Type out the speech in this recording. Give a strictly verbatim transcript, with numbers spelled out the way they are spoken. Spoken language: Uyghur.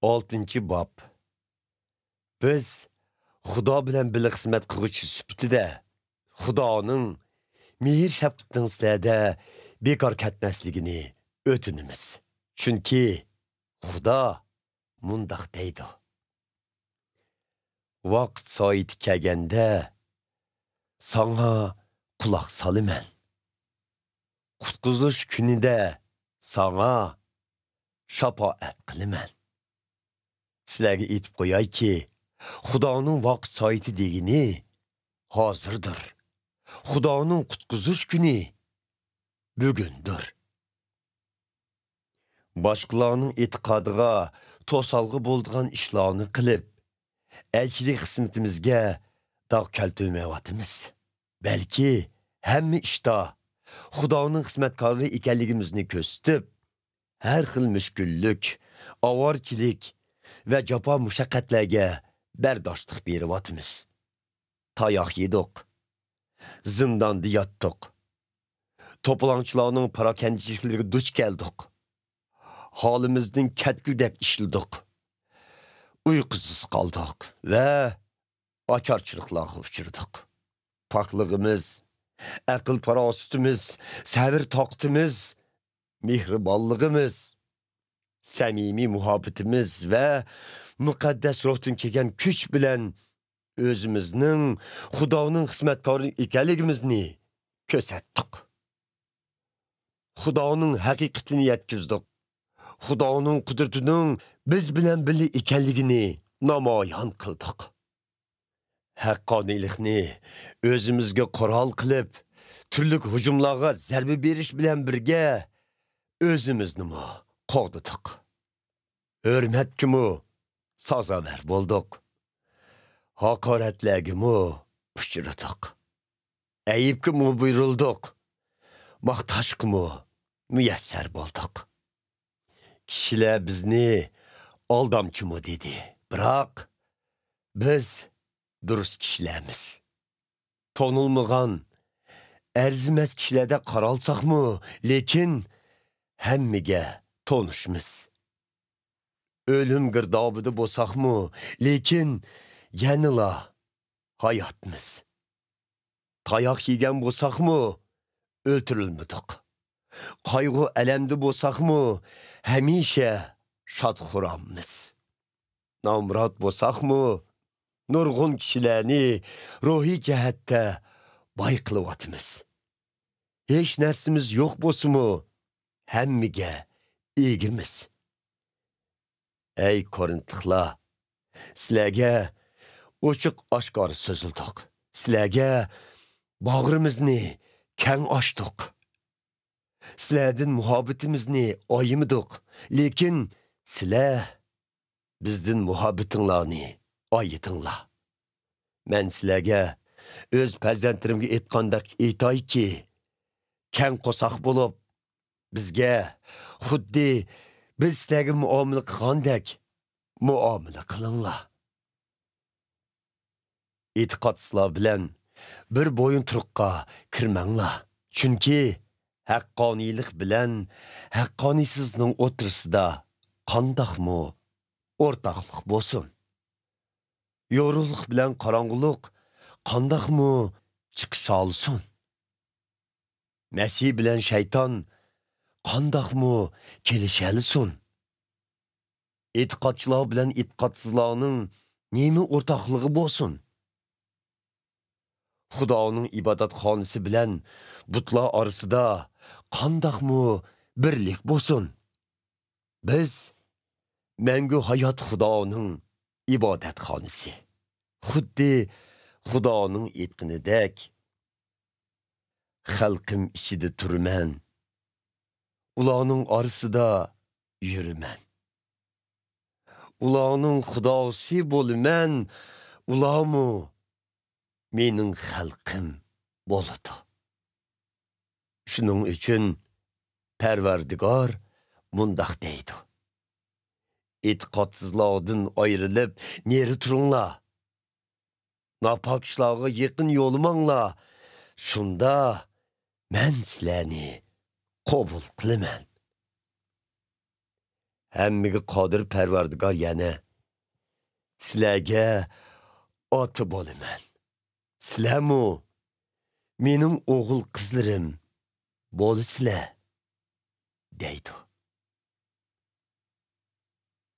ئالتىنچى باب. بىز خۇدا بىلەن بىللە خىزمەت قىلغۇچى سۈپىتىدە خۇدانىڭ مېھىر-شەپقىتىنىڭ سىلەردە بىكار كەتمەسلىكىنى ئۆتۈنىمىز. چۈنكى خۇدا مۇنداق دەيدۇ: «ۋاقىت سائىتى كەلگەندە ساڭا قۇلاق سالىمەن. قۇتقۇزۇش كۈنىدە ساڭا شاپائەت قىلىمەن.» سىلەرگە ئېيتىپ قويايكى، خۇدانىڭ ۋاقىت سائىتى دېگىنى ھازىردۇر. خۇدانىڭ قۇتقۇزۇش كۈنى بۈگۈندۇر. باشقىلارنىڭ ئېتىقادىغا توسالغۇ بولىدىغان ئىشلارنى قىلىپ، ئەلچىلىك خىزمىتىمىزگە داغ كەلتۈرمەيۋاتىمىز. بەلكى ھەممە ئىشتا خۇدانىڭ خىزمەتكارى ئىكەنلىكىمىزنى كۆرسىتىپ، ھەر خىل مۈشكۈللۈك، ئاۋارىچىلىك ۋە جاپا-مۇشەققەتلەرگە بەرداشلىق بېرىۋاتىمىز. تاياق يېدۇق، زىنداندا ياتتۇق، توپىلاڭچىلارنىڭ پاراكەندىچىلىكلىرىگە دۇچ كەلدۇق، ھالىمىزدىن كەتكۈدەك ئىشلىدۇق، ئۇيقۇسىز قالدۇق ۋە ئاچارچىلىقلارغا ئۇچرىدۇق. پاكلىقىمىز، ئەقىل-پاراسىتىمىز، سەۋر-تاقىتىمىز، مېھرىبانلىقىمىز، سەمىمىي مۇھەببىتىمىز ۋە مۇقەددەس روھتىن كەلگەن كۈچ بىلەن ئۆزىمىزنىڭ خۇدانىڭ خىزمەتكارى ئىكەنلىكىمىزنى كۆرسەتتۇق. خۇدانىڭ ھەقىقىتىنى يەتكۈزدۇق. خۇدانىڭ قۇدرىتىنىڭ بىز بىلەن بىللە ئىكەنلىكىنى نامايان قىلدۇق. ھەققانىيلىقنى ئۆزىمىزگە قورال قىلىپ، تۈرلۈك ھۇجۇملارغا زەربە بېرىش بىلەن بىرگە، ئۆزىمىزنىمۇ قوغدىدۇق. ھۆرمەتكىمۇ سازاۋەر بولدۇق. ھاقارەتلەرگىمۇ ئۇچرىدۇق. ئەيىبكىمۇ بۇيرۇلدۇق. ماختاشقىمۇ مۇيەسسەر بولدۇق. كىشىلەر بىزنى ئالدامچىمۇ دېدى. بىراق، بىز دۇرۇس كىشىلەرمىز. تونۇلمىغان، ئەرزىمەس كىشىلەردەك قارالساقمۇ، لېكىن ھەممىگە تونۇشمىز. ئۆلۈم گىردابىدا بولساقمۇ، لېكىن يەنىلا ھاياتمىز. تاياق يېگەن بولساقمۇ، ئۆلتۈرۈلمىدۇق. قايغۇ-ئەلەمدە بولساقمۇ، ھەمىشە شاد-خۇراممىز. نامرات بولساقمۇ، نۇرغۇن كىشىلەرنى روھىي جەھەتتە باي قىلىۋاتىمىز. ھېچ نەرسىمىز يوق بولسىمۇ، ھەممىگە ئىگىمىز. ئەي كورىنتلىقلار، سىلەرگە ئوچۇق-ئاشكارا سۆزلىدۇق. سىلەرگە باغرىمىزنى كەڭ ئاچتۇق. سىلەردىن مۇھەببىتىمىزنى ئايىمىدۇق، لېكىن سىلەر بىزدىن مۇھەببىتىڭلارنى ئايىدىڭلار. مەن سىلەرگە ئۆز پەرزەنتلىرىمگە ئېيتقاندەك ئېيتايكى، كەڭ قورساق بولۇپ، بىزگە خۇددى بىز سىلەرگە مۇئامىلە قىلغاندەك مۇئامىلە قىلىڭلار. ئېتىقادسىزلار بىلەن بىر بويۇنتۇرۇققا كىرمەڭلار. چۈنكى ھەققانىيلىق بىلەن ھەققانىيسىزنىڭ ئوتتۇرىسىدا قانداقمۇ ئورتاقلىق بولسۇن؟ يورۇقلۇق بىلەن قاراڭغۇلۇق قانداقمۇ چىقىشالىسۇن؟ مەسىھ بىلەن شەيتان قانداقمۇ كېلىشەلىسۇن؟ ئېتىقادچىلار بىلەن ئېتىقادسىزلارنىڭ نېمە ئورتاقلىقى بولسۇن؟ خۇدانىڭ ئىبادەتخانىسى بىلەن بۇتلار ئارىسىدا قانداقمۇ بىرلىك بولسۇن؟ بىز مەڭگۈ ھايات خۇدانىڭ ئىبادەتخانىسى. خۇددى خۇدانىڭ ئېيتقىنىدەك، «خەلقىم ئىچىدە تۇرىمەن، ئۇلارنىڭ ئارىسىدا يۈرىمەن. ئۇلارنىڭ خۇداسى بولىمەن، ئۇلارمۇ مېنىڭ خەلقىم بولىدۇ.» شۇنىڭ ئۈچۈن پەرۋەردىگار مۇنداق دەيدۇ: «ئېتىقادسىزلاردىن ئايرىلىپ نېرى تۇرۇڭلار. ناپاك ئىشلارغا يېقىن يولىماڭلار. شۇندا مەن سىلەرنى قوبۇل قىلىمەن.» ھەممىگە قادىر پەرۋەردىگار يەنە، سىلەرگە ئاتا بولىمەن. سىلەرمۇ مېنىڭ ئوغۇل قىزلىرىم بولىسىلەر، دەيدۇ.